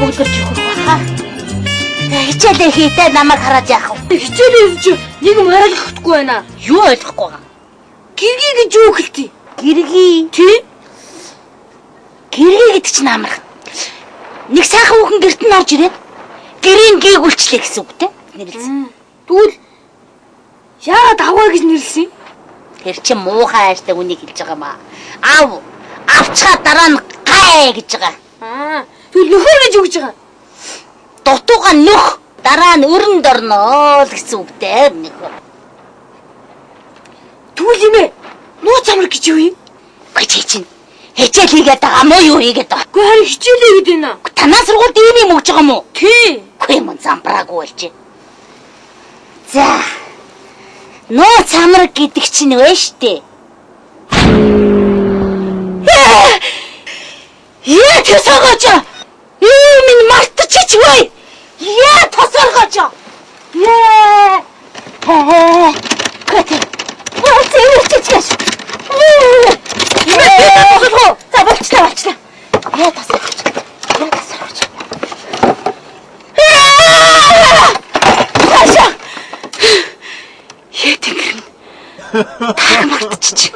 бөглөрч өгөх баха. Хичээлээ хийдэ намайг хараад яах вэ? Хичээлээ хийж нэг юм ойлгохгүй байна. Юу ойлгохгүй байгаа? Гэргий гэж юу хэлтий? Гэргий. Тий? Гэргий гэдэг чинь амарх. Нэг сайхан хүүхэн гэрт нь орж ирээд гэрийн гийг үлчлээ гэсэн үг те. Нэрлсэн. Тэгвэл яагаад авгаа гэж нэрлсэн? Тэр чинь муухай хайртай үнийг хэлж байгаа маа. Ав авчгаа дараа нь гай гэж байгаа. Аа, тэгвэл нөхөр гэж юу гэж байгаа? Дутууга нөх дараа нь өрөнд орно л гэсэн үгтэй нөхөр. Тэгвэл юм ээ. Нууц амраг гэж юу юм? Үгүй чи чинь хичээл хийгээд байгаа мó юу хийгээд байгаа? Үгүй харин хичээлээ хийгээд байна. Танаа сургуульд ийм юм өгч байгаа юм уу? Тий. Үгүй юм замбраагүй болж. За. Нууц амраг гэдэг чинь вэ штэ. Яа тосоогооч. Ээ минь мартчих вэ? Яа тосоогооч. Яа. Көт. Бооч. Яа. За болчлаа болчлаа. Яа тосоогооч. Яа тосоогооч. Яа. Яа тэнгэр. Таг мартчих.